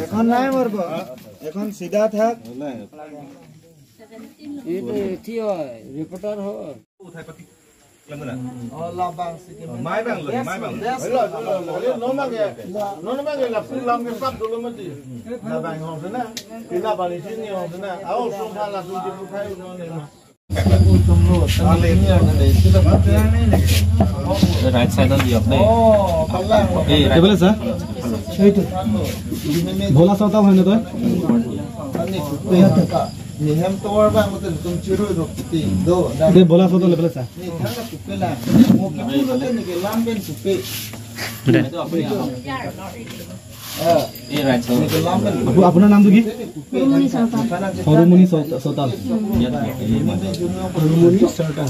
এখন নাই মরব, এখন সিধা থাক। রিপোর্টার হয়। রাইট সাইডত দিয়ক দেই। এইফালে চা, ভোলা চাওতাল হয় না তই? ভোলা চাওতাল এইফালে চা। আপোনাৰ নামটো কি? সৰুমণি চৌতাল। সৰুমণি চৌতাল।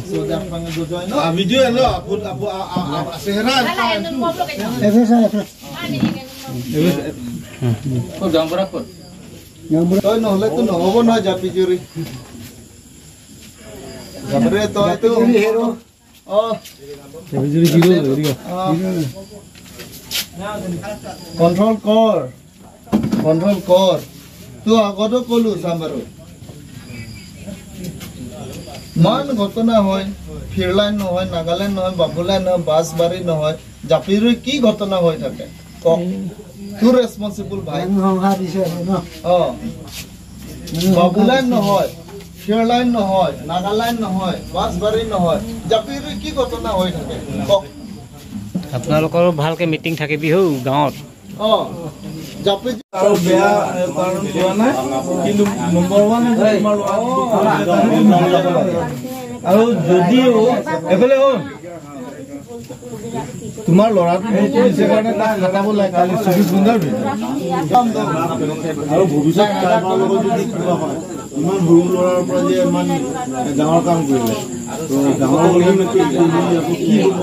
তই নহ'লেতো নহ'ব নহয়। জাপি জুৰি তইতো কণ্ট্ৰল কৰ, কণ্ট্ৰল কৰ। তো আগতো ক'লো চাম আৰু ইমান ঘটনা হয়, ফিৰলাইন নহয়, নাগালেণ্ড নহয়, বাবুলাই নহয়, বাছবাৰী নহয়, জাপিৰ কি ঘটনা হৈ থাকে কওক? তোৰ ৰেচপনচিবল ভাই। অ বাবুলাইন নহয়, ফিৰলাইন নহয়, নাগালেণ্ড নহয়, বাছবাৰী নহয়, জাপিৰ কি ঘটনা হৈ থাকে কওক? আপোনালোকৰো ভালকে মিটিং থাকে বিহু গাঁৱত। অ জাপি আৰু বেয়া কাৰণ কোৱা নাই, কিন্তু নম্বৰ ওৱান আৰু যদিও এফালে হ'ল তোমাৰ ল'ৰাটো ভুল কৰিছে কাৰণে তাক খাটাব লাগে কালি 24 ঘণ্টাৰ ভিতৰত। আৰু ভৱিষ্যত কাৰোবাৰ লগত যদি কিবা হয়, ইমান সৰু ল'ৰাৰ পৰা যে ইমান ডাঙৰ কাম কৰিলে, তো ডাঙৰ হ'লে আকৌ কি হ'ব?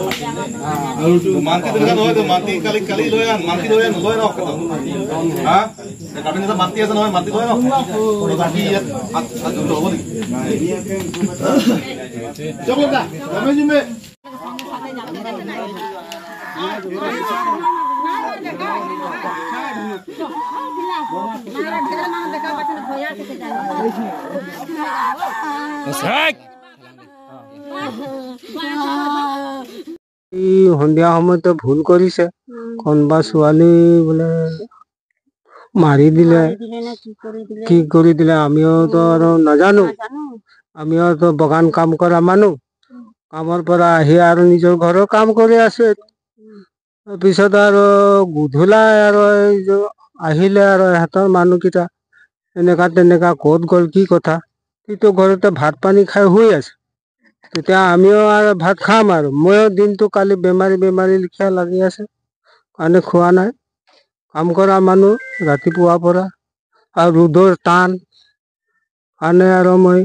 আৰু মান্তি তেনেকুৱা নহয়তো, মান্তি কালি কালি লৈ আন, মান্তি লৈ আন, লৈ আনক। হা কাবিন মান্তি আছে নহয়, মান্তি লৈ আনক। বাকী ইয়াত হ'ব নেকি? সন্ধিয়া সময়তে ভুল কৰিছে, কোনোবা ছোৱালী বোলে মাৰি দিলে, কি কৰি দিলে আমিওতো আৰু নাজানো। আমিওতো বাগান কাম কৰা মানুহ, কামৰ পৰা আহি আৰু নিজৰ ঘৰৰ কাম কৰি আছো। পিছত আৰু গধূলাই আৰু এই আহিলে আৰু ইহঁতৰ মানুহকেইটা এনেকা তেনেকা ক'ত গ'ল কি কথা, সিটো ঘৰতে ভাত পানী খাই শুই আছে। তেতিয়া আমিও আৰু ভাত খাম আৰু ময়ো দিনটো কালি বেমাৰী বেমাৰী লিখীয়া লাগি আছে কাৰণে খোৱা নাই। কাম কৰা মানুহ ৰাতিপুৱাৰ পৰা আৰু ৰ'দৰ টান কাৰণে আৰু মই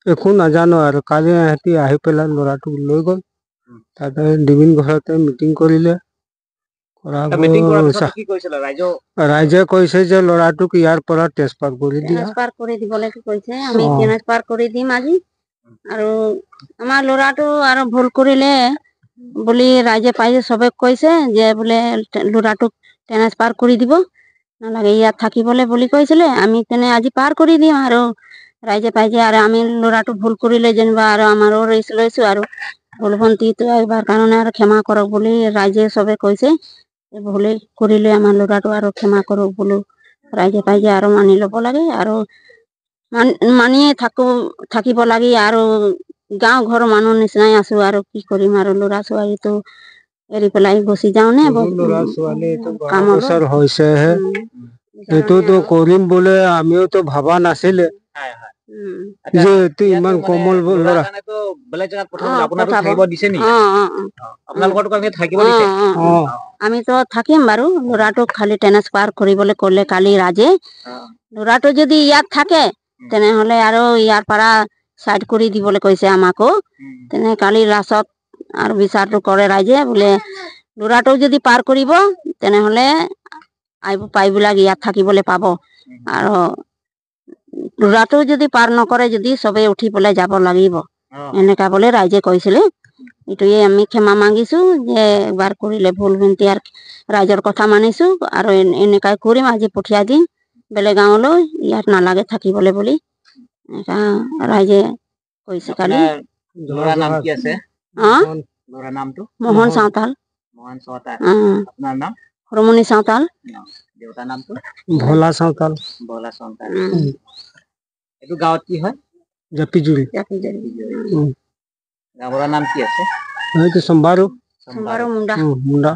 একো নাজানো। আৰু কালি ইহঁতি আহি পেলাই ল'ৰাটোক লৈ গ'ল, তাতে ডিবিন ঘৰতে মিটিং কৰিলে। ৰাইজে কৈছে যে ল'ৰাটোক ইয়াৰ পৰা ট্ৰেন্সফাৰ কৰি দিয়া, ট্ৰেন্সফাৰ কৰি দিবলৈ কৈছে। আমি ট্ৰেন্সফাৰ কৰি দিম আজি। আৰু আমাৰ ল'ৰাটো আৰু ভুল কৰিলে বুলি ৰাইজে পাইছে, চবে কৈছে যে বোলে ল'ৰাটোক ট্ৰেন্সফাৰ কৰি দিব নালাগে, ইয়াত থাকিবলৈ বুলি কৈছিলে। আমি তেনে আজি পাৰ কৰি দিম। আৰু ৰাইজে পাইছে আৰু আমি ল'ৰাটো ভুল কৰিলে যেনিবা আৰু আমাৰো ৰিস্ক লৈছোঁ আৰু ভুল ভন্টিটো এইবাৰ কাৰণে আৰু ক্ষমা কৰক বুলি ৰাইজে চবে কৈছে। ভুলে কৰিলে আমাৰ ল'ৰাটো আৰু ক্ষমা কৰক বোলো ৰাইজে পাইছে আৰু মানি ল'ব লাগে আৰু মানিয়ে থাকো থাকিব লাগে। আৰু গাঁও ঘৰৰ মানুহ নিচিনাই আছো আৰু কি কৰিম আৰু ল'ৰা ছোৱালীটো এৰি পেলাই গুচি যাওঁ নে? ল'ৰা ছোৱালীটো 12 বছৰ হৈছেহে, সেইটোতো কৰিম বোলে আমিওতো ভবা নাছিলে। যে এইটো ইমান কোমল ল'ৰা। বেলেগ জেগাত পঠাব, অ, আপোনাৰতো পঠাব। থাকিব দিছে নি? অ। আপোনালোকৰতো কাৰণে থাকিব দিছে? অ। আমিতো থাকিম বাৰু, ল'ৰাটোক খালি ট্ৰেন্সফাৰ কৰিবলৈ ক'লে কালি ৰাজে। ল'ৰাটো যদি ইয়াত থাকে, তেনেহ'লে আৰু ইয়াৰ পৰা চাইড কৰি দিবলৈ কৈছে আমাকো। তেনে কালি লাষ্টত আৰু বিচাৰটো কৰে ৰাইজে, বোলে ল'ৰাটো যদি পাৰ কৰিব, তেনেহ'লে আহিব পাইবিলাক ইয়াত থাকিবলৈ পাব, আৰু ল'ৰাটো যদি পাৰ নকৰে যদি চবেই উঠি পেলাই যাব লাগিব, এনেকা বোলে ৰাইজে কৈছিলে। এইটোৱে আমি ক্ষমা মাগিছো যে এবাৰ কৰিলে ভুল ভন্তি, আৰু ৰাইজৰ কথা মানিছো আৰু এনেকাই কৰিম। আজি পঠিয়াই দিম বেলেগ গাঁৱলৈ, ইয়াত নালাগে থাকিবলৈ বুলি এনেকা ৰাইজে কৈছে কালি। আপোনাৰ ল'ৰাৰ নাম কি আছে? অ। ল'ৰাৰ নামটো? মোহন চাওতাল। মোহন চৌতাল। অ। আপোনাৰ নাম? সৰুমণি চাওতাল। দেউতাৰ নামটো? ভোলা চাওতাল। ভোলা চৌতাল। এইটো গাঁৱত কি হয়? জাপিজুৰি। জাপিজুৰি। গাঁৱৰ নাম কি আছে? সেইটো সম্বাৰু। সম্বাৰু মুণ্ডা। মুণ্ডা।